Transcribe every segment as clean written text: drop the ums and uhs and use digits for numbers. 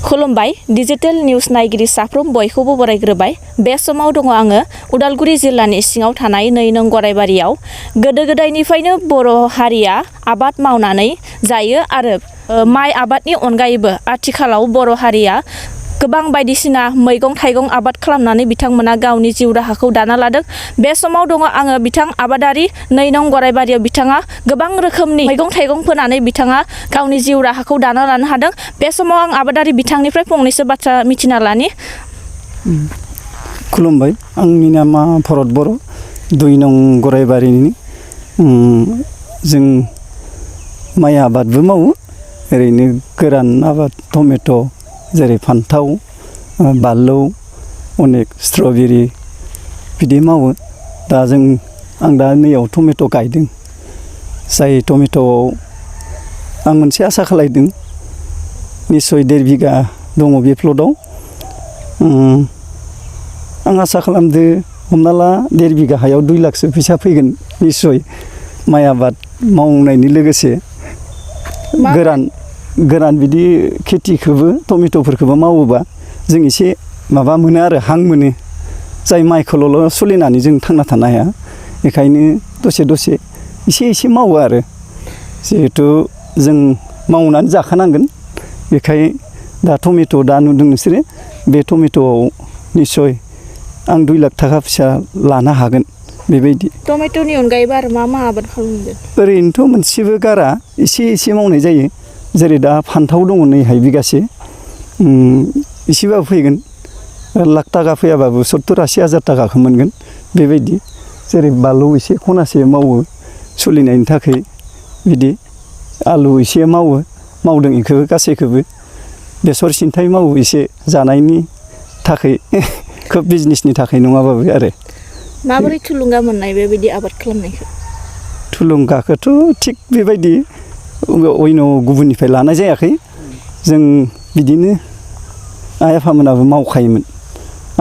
खुलुमबाय digital news नायगिरि साफ्रोम बयखौबो बरायग्रोबाय। बे समाव दङ आङो उदालगुरि जिल्लानि सिङाव थानाय 2 नं गरायबारियाव। गोदो गोदायनिफ्रायनो बर' हारिया आबाद मावनानै जायो आरो माइ आबादनि अनगायैबो आथिखालाव बर' हारिया गोबां बायदिसिना मैगं थाइगं आबाद खालामनानै बिथांमोना गावनि जिउ राहाखौ दाना लादों। बे समाव दङ आङो बिथां आबादारि 2 नं गरायबारियाव बिथाङा गोबां रोखोमनि मैगं थाइगं फोनानै बिथाङा गावनि जिउ राहाखौ दाना लानो हादों। बे समाव आं आबादारि बिथांनिफ्राय फंनैसो बाथ्रा मिथिना लानि। खुलुमबाय, आंनि नामा भरत बर', 2 नं गरायबारिनि। जों माइ आबादबो मावो, ओरैनो गोरान आबाद टमेट' जेरै फान्थाव, बानलु, अनेक स्ट्रबेरी बिदि मावो। दा आं दा नैयाव टमेट' गायदों। जाय टमेट'आव आं मोनसे आसा खालायदों, निस्सय 1.5 बिगा दङ बे प्लटआव। आं आसा खालामदो हमना ला 1.5 बिगा हायाव 2 लाखसो फैसा फैगोन निस्सय। माइ आबाद मावनायनि लोगोसे गोरान बिदि खेथिखौबो टमेट'फोरखौबो मावोबा जों एसे माबा मोनो आरो हां मोनो। जाय माइखौल' सोलिनानै जों थांना थानो हाया, बेखायनो दसे एसे मावो आरो। जिहेथु जों मावनानै जाखानांगोन, बेखाय दा टमेट' दा नुदों नोंसोरो, बे टमेट'आव निस्सय आं 2 लाख थाखा फैसा लानो हागोन बेबायदि। टमेट'नि अनगायैबो आरो मा आबाद खालामगोन? ओरैनोथ' मोनसेबो गारा, एसे मावनाय जायो। जेरै दा फान्थाव दङ नैहाय बिगासे, एसेबाबो फैगोन। 1 लाख थाखा फैयाबाबो 70-80 हाजार थाखाखौ मोनगोन बेबायदि। जेरै बानलु एसे खनासे मावो सोलिनायनि थाखाय बिदि। आलु एसे मावदों बेखौबो गासैखौबो। बेसर सिन्थाय मावो एसे जानायनि थाखाय, खोब बिजनेसनि थाखाय नङाबाबो आरो। माबोरै थुलुंगा मोननाय बेबायदि आबाद खालामनायखौ? थुलुंगाखौथ' थिग बेबायदि अयन' गुबुननिफ्राय लानाय जायाखै। जों बिदिनो आइ आफामोनाबो मावखायोमोन,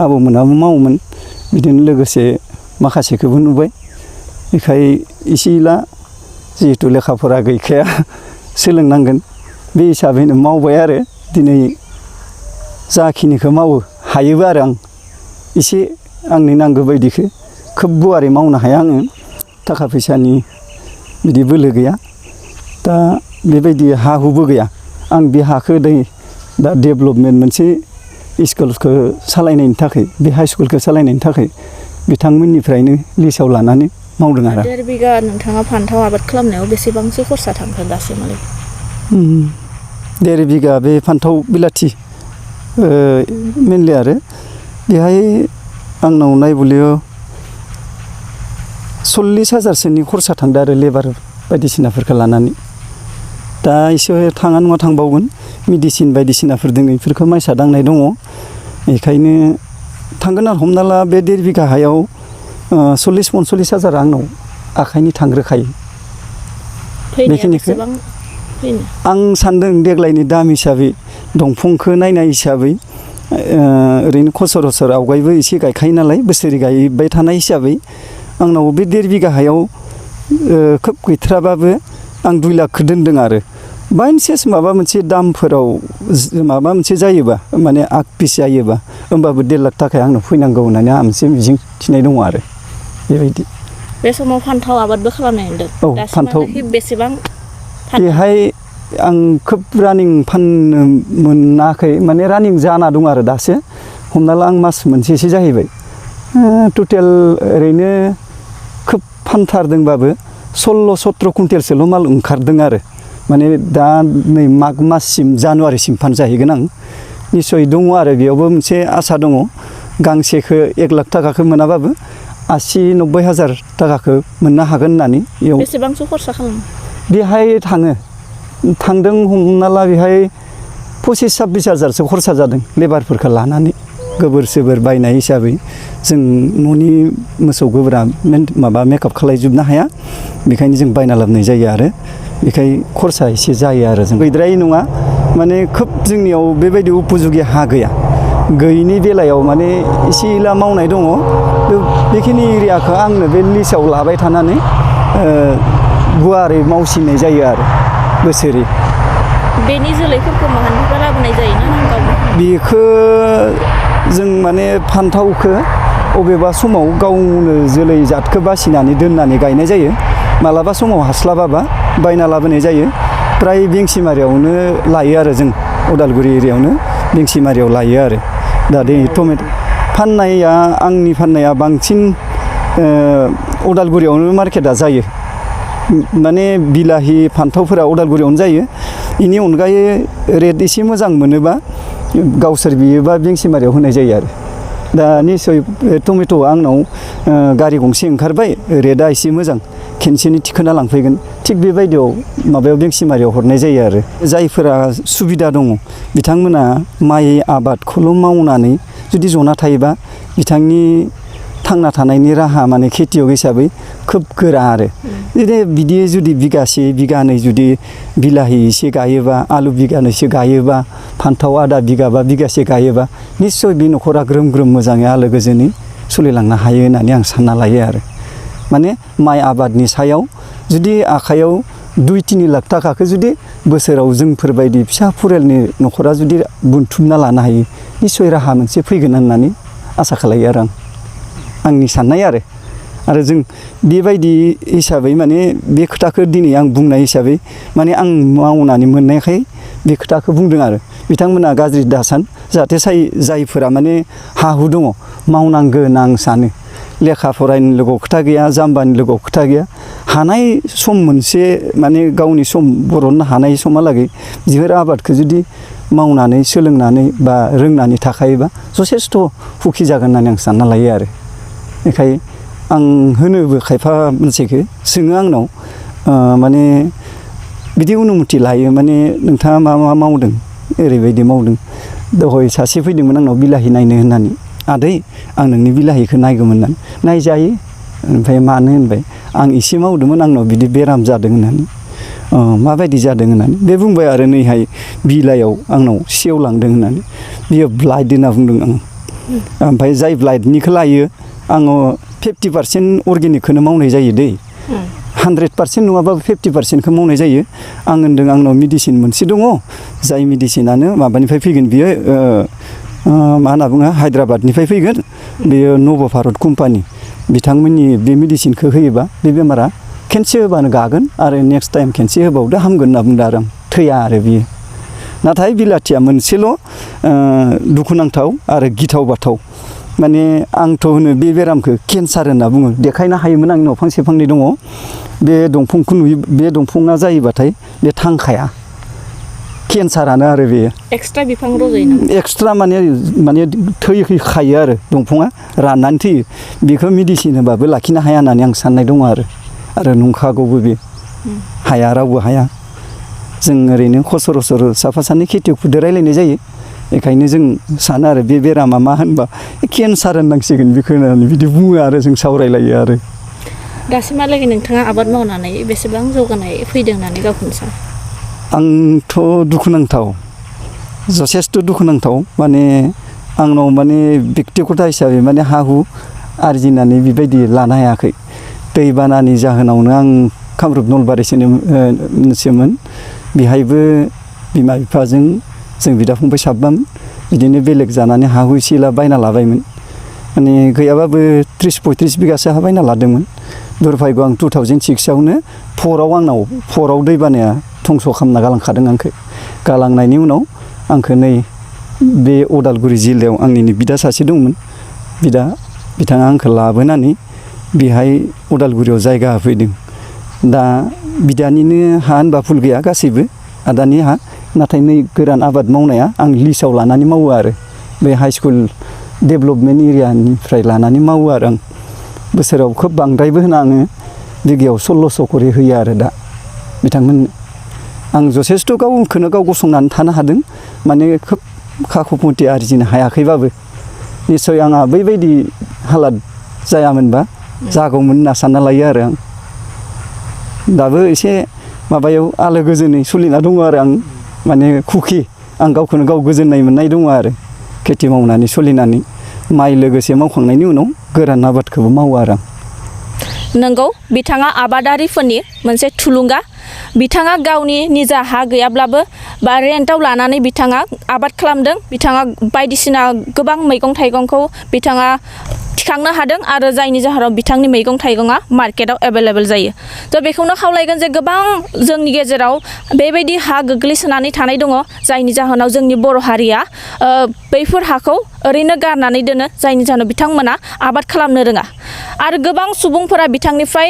आबौमोनाबो मावोमोन। बिदिनो लोगोसे माखासेखौबो नुबाय। बेखाय एसे एला जिहेथु लेखा फरा गैखाया, सोलोंनांगोन बे हिसाबैनो मावबाय आरो। दिनै जाखिनिखौ मावो हायोबो आरो आं एसे आंनि नांगौ बायदिखौ खोब गुवारै मावनो हाया आङो, थाखा फैसानि बिदि बोलो गैया। दा बेबायदि हा हुबो गैया। आं बे हाखौ दा डेभेलपमेन्ट मोनसे स्कुलखौ सालायनायनि थाखाय, बे हाइ स्कुलखौ सालायनायनि थाखाय बिथांमोननिफ्रायनो लिस्टआव लानानै मावदों आरो। 1.5 बिगा नोंथाङा फान्थाव आबाद खालामनायाव बेसेबांसो खरसा थांखो दासिमालाय? 1.5 बिगा बे फान्थाव बिलाथि मेनलि आरो बेहाय आंनाव नायबोलियाव 40 हाजारसोनि खरसा थांदो आरो लेबार बायदिसिनाफोरखौ लानानै। दा एसे थाङा नङा थांबावगोन, मेडिसिन बायदिसिनाफोर दङ, बेफोरखौ माइसा दांनाय दङ। बेखायनो थांगोन आरो। हमना ला बे 1.5 बिगा हायाव 40-45 हाजार आंनाव आखाइनि थांग्रोखायो। बेखिनिखौ आं सान्दों देग्लायनि दाम हिसाबै, दंफांखौ नायनाय हिसाबै, ओरैनो खसर आवगायबो एसे गायखायो नालाय, बोसोरै गायबाय थानाय हिसाबै आंनाव बे 1.5 बिगा हायाव खोब गैथ्राबाबो आं 2 लाखखौ दोनदों आरो। बायनसेस माबा मोनसे दामफोराव माबा मोनसे जायोबा, माने आग पिस जायोबा, होमबाबो 1.5 लाख थाखाया आंनाव फैनांगौ होननानै आंहा मोनसे मिजिं थिनाय दङ आरो बेबायदि। बे समाव फान्थाव आबादबो खालामनाय नुदों। औ, फान्थाव बेसेबां? बेहाय आं खोब रानिं फाननो मोनाखै, माने रानिं जाना दं आरो दासो। हमना ला आं मास मोनसेसो जाहैबाय। टटेल ओरैनो खोब फानथारदोंबाबो 16-17 कुइन्टेलसोल' माल ओंखारदों आरो। माने दा नै माग माससिम, जानुवारिसिम फानजाहैगोन आं। निस्सय दङ आरो बेयावबो मोनसे आसा दङ। गांसेखौ 1 लाख थाखाखौ मोनाबाबो 80-90 हाजार थाखाखौ मोननो हागोन होननानै। बेसेबांसो खरसा खालामो? बेहाय थांदों हमना ला बेहाय 25-26 हाजारसो खरसा जादों लेबारफोरखौ लानानै। गोबोर सोबोर बायनाय हिसाबै जों न'नि मोसौ गोबोरा माबा मेकआप खालायजोबनो हाया, बेखायनो जों बायना लाबोनाय जायो आरो। बेखाय खरसा एसे जायो आरो। जों गैद्राय नङा, माने खोब जोंनियाव बेबायदि उपजुगि हा गैया। गैयिनि बेलायाव माने एसे एला मावनाय दङ। बेखिनि एरियाखौ आंनो बे लिस्टआव लाबाय थानानै गुवारै मावसिननाय जायो आरो बोसोरै। बेनि जोलैफोरखौ माहानिफ्राय लाबोनाय जायोना गावनो? बेखौ जों माने फान्थावखौ अबेबा समाव गावनो जोलै जादखौ बासिनानै दोननानै गायनाय जायो। मालाबा समाव हास्लाबाबा बायना लाबोनाय जायो। फ्राय बेंसिमारियावनो लायो आरो जों उदालगुरि एरियायावनो बेंसिमारियाव लायो आरो दा दै टमेट' फाननाया आंनि फाननाया बांसिन उदालगुरियावनो मार्केटआ जायो। माने बिलाहि फान्थावफोरा उदालगुरियावनो जायो। बेनि अनगायै रेट एसे मोजां मोनोबा गावसोर बियोबा बेंसिमारियाव होनाय जायो आरो दा निसय टमेट'आ आंनाव गारि गंसे ओंखारबाय रेटआ एसे मोजां खेनसेनो थिखोना लांफैगोन थिग बेबायदियाव माबायाव बेंसिमारियाव हरनाय जायो आरो जायफोरा सुबिदा दङ बिथांमोना माइ आबादखौल' मावनानै जुदि जना थायोबा बिथांनि थांना थानायनि राहा माने खेथियग हिसाबै खोब गोरा आरो बिदि जुदि बिगासे बिगानै जुदि बिलाहि एसे गायोबा आलु बिगानैसो गायोबा फान्थाव आधा बिगा बा बिगासे गायोबा निस्सय बे न'खरा ग्रोम ग्रोम मोजाङै आलो गोजोनै सोलिलांनो हायो होननानै आं सानना लायो आरो माने माइ आबादनि सायाव जुदि आखायाव 2-3 लाख थाखाखौ जुदि बोसोराव जोंफोरबायदि फिसा फरियालनि न'खरा जुदि बुथुमना लानो हायो निस्सय राहा मोनसे फैगोन होननानै आसा खालायो आरो आंनि साननाय आरो जों बेबायदि हिसाबै माने बे खोथाखौ दिनै आं बुंनाय हिसाबै माने आं मावनानै मोननायखाय बे खोथाखौ बुंदों आरो बिथांमोना गाज्रि दासान जाहाथे जायफोरा माने हा हु दङ मावनांगोन आं सानो लेखा फरायनो लोगोआव खोथा गैया जाम्बानि लोगोआव खोथा गैया हानाय सम मोनसे माने गावनि सम बरननो हानाय समहालागै बेफोर आबादखौ जुदि मावनानै सोलोंनानै बा रोंनानै थाखायोबा जथेस्थ' हुखि जागोन होननानै आं सानना लायो आरो बेखाय आं होनोबो खायफा मानसिखौ सोङो आंनाव माने बिदि अनुमति लायो माने नोंथाङा मा मा मावदों ओरैबायदि मावदों दहाय सासे फैदोंमोन आंनाव बिलाहि नायनो होननानै आदै आं नोंनि बिलाहिखौ नायगौमोन होननानै नायजायो ओमफ्राय मानो होनबाय आं एसे मावदोंमोन आंनाव बिदि बेराम जादों होननानै माबायदि जादों होननानै बे बुंबाय आरो नैहाय बिलाइयाव आंनाव सेवलांदों होननानै बियो ब्लाइट होनना बुंदों आं ओमफ्राय जाय ब्लाइटनिखौ लायो आङो 50% अर्गेनिकखौनो मावनाय जायो दै 100% नङाबाबो 50%खौ मावनाय जायो आं होनदों आंनाव मेडिसिन मोनसे दङ जाय मेडिसिनानो माबानिफ्राय फैगोन बियो मा होनना बुङो हायद्राबादनिफ्राय फैगोन बेयो नव भारत कम्पानि बिथांमोननि बे मेडिसिनखौ होयोबा बे बेमारा खेनसे होबानो गागोन आरो नेक्स्ट टाइम खेनसे होबावदो हामगोन होनना बुंदों आरो आं थैया आरो बियो नाथाय बिलाथिया मोनसेल' दुखुनांथाव आरो गिथाव बाथाव माने आंथ' होनो बे बेरामखौ केन्सार होनना बुङो देखायनो हायोमोन आंनाव फांसे फांनै दङ बे दंफांखौ नुयो बे दंफाङा जायोबाथाय बे थांखाया केन्सारानो आरो बेयो एक्सट्रा बिफां रज'यो नामा एक्सट्रा माने थैखायो आरो दंफाङा राननानै थैयो बेखौ मेडिसिन होबाबो लाखिनो हाया होननानै आं साननाय दङ आरो नंखागौबो बे हाया रावबो हाया जों ओरैनो खसर साफा सानै खेथियगफोरजों रायलायनाय जायो बेखायनो जों सानो आरो बे बेरामा मा होनबा केन्सार होननांसिगोन बेखौ होननानै बिदि बुङो आरो जों सावरायलायो आरो दासिमहालागै नोंथाङा आबाद मावनानै बेसेबां जौगानाय फैदों होननानै गावखौनो सानो आंथ' दुखुनांथाव जथेस्थ' दुखुनांथाव माने आंनाव माने बेक्तिगत हिसाबै माने हा हु आरजिनानै बेबायदि लानो हायाखै दैबानानि जाहोनावनो आं कामरुप नलबारिसोमोन बेहायबो बिमा बिफाजों जों बिदा फंबाय साबबामोन बिदिनो बेलेग जानानै हा हु एसे बायना लाबायमोन माने गैयाबाबो 30-35 बिगासो हा बायना लादोंमोन दुरभाग्य आं 2006आवनो फराव दैबानाया धंस' खालामना गालांखादों आंखौ गालांनायनि उनाव आंखौ नै बे उदालगुरि जिल्लायाव आंनिनो बिदा सासे दंमोन बिथाङा आंखौ लाबोनानै बेहाय उदालगुरियाव जायगा होफैदों दा बिदानिनो हा होनबा भुल गैया गासैबो आदानि हा नाथाय नै गोरान आबाद मावनाया आं लिस्टआव लानानै मावो आरो बे हाइ स्कुल डेभेलपमेन्ट एरियानिफ्राय लानानै मावो आरो आं बोसोराव खोब बांद्रायबो होना आङो बिगायाव 1600 करि होयो आरो दा बिथांमोननो आं जथेस्थ' गावखौनो गाव गसंनानै थानो हादों माने खोब खाखुमथि आरजिनो हायाखैबाबो निस्सय आंहा बैबायदि हालाद जायामोनबा जागौमोन होनना सानना लायो आरो आं दाबो एसे माबायाव आलो गोजोनै सोलिना दङ आरो आं माने खुखि आं गावखौनो गाव गोजोननाय मोननाय दङ आरो खेथि मावनानै सोलिनानै माइ लोगोसे मावखांनायनि उनाव गोरान आबादखौबो मावो आरो आं नंगौ बिथाङा आबादारिफोरनि मोनसे थुलुंगा बिथाङा गावनि निजा हा गैयाब्लाबो बा रेन्टआव लानानै बिथाङा आबाद खालामदों बिथाङा बायदिसिना गोबां मैगं थाइगंखौ बिथाङा थिखांनो हादों आरो जायनि जाहोनाव बिथांनि मैगं थाइगङा मार्केटाव एभेलेबल जायो थ' बेखौनो खावलायगोन जे गोबां जोंनि गेजेराव बेबायदि हा गोग्लैसोनानै थानाय दङ जायनि जाहोनाव जोंनि बर' हारिया बैफोर हाखौ ओरैनो गारनानै दोनो जायनि जाहोनाव बिथांमोना आबाद खालामनो रोङा आरो गोबां सुबुंफोरा बिथांनिफ्राय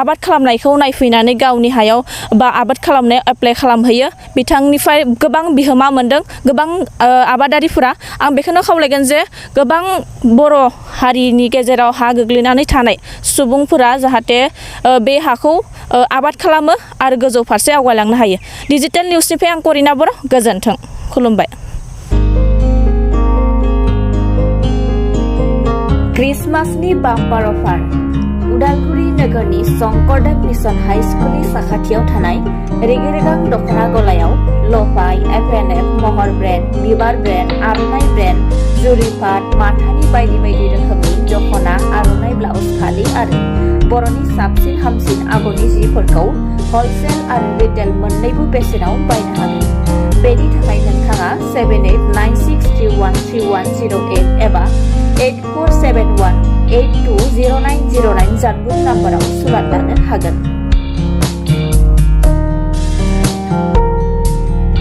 आबाद खालामनायखौ नायफैनानै गावनि हायाव बा आबाद खालामनायाव एप्लाइ खालामहैयो बिथांनिफ्राय गोबां बिहोमा मोनदों गोबां आबादारिफोरा आं बेखौनो खावलायगोन जे गोबां बर' हारिनि गेजेराव हा गोग्लैनानै थानाय सुबुंफोरा जाहाथे बे हाखौ आबाद खालामो आरो गोजौ फारसे आवगायलांनो हायो डिजिटेल निउसनिफ्राय आं करिना बर' गोजोन्थों खुलुमबाय क्रिसमासनि बाम्पार अफार उदालगुरि नोगोरनि शंकरदेव मिशन हाई स्कुलनि साखाथियाव थानाय रेगे रेगां दख'ना गलायाव लफाय एफ&एफ महर ब्रेन्ड बिबार ब्रेन्ड आर'नाइ ब्रेन्ड जुरिपाट माथानि बायदि बायदि रोखोमनि दख'ना आर'नाइ ब्लाउस फालि आरो बर'नि साबसिन हामसिन आगरनि जिफोरखौ हलसेल आरो रिटेल मोन्नैबो बेसेनाव बायनो हागोन बेनि थाखाय नोंथाङा 7896313108 एबा 8471820909 जानबुं नाम्बाराव सुलाद लानो हागोन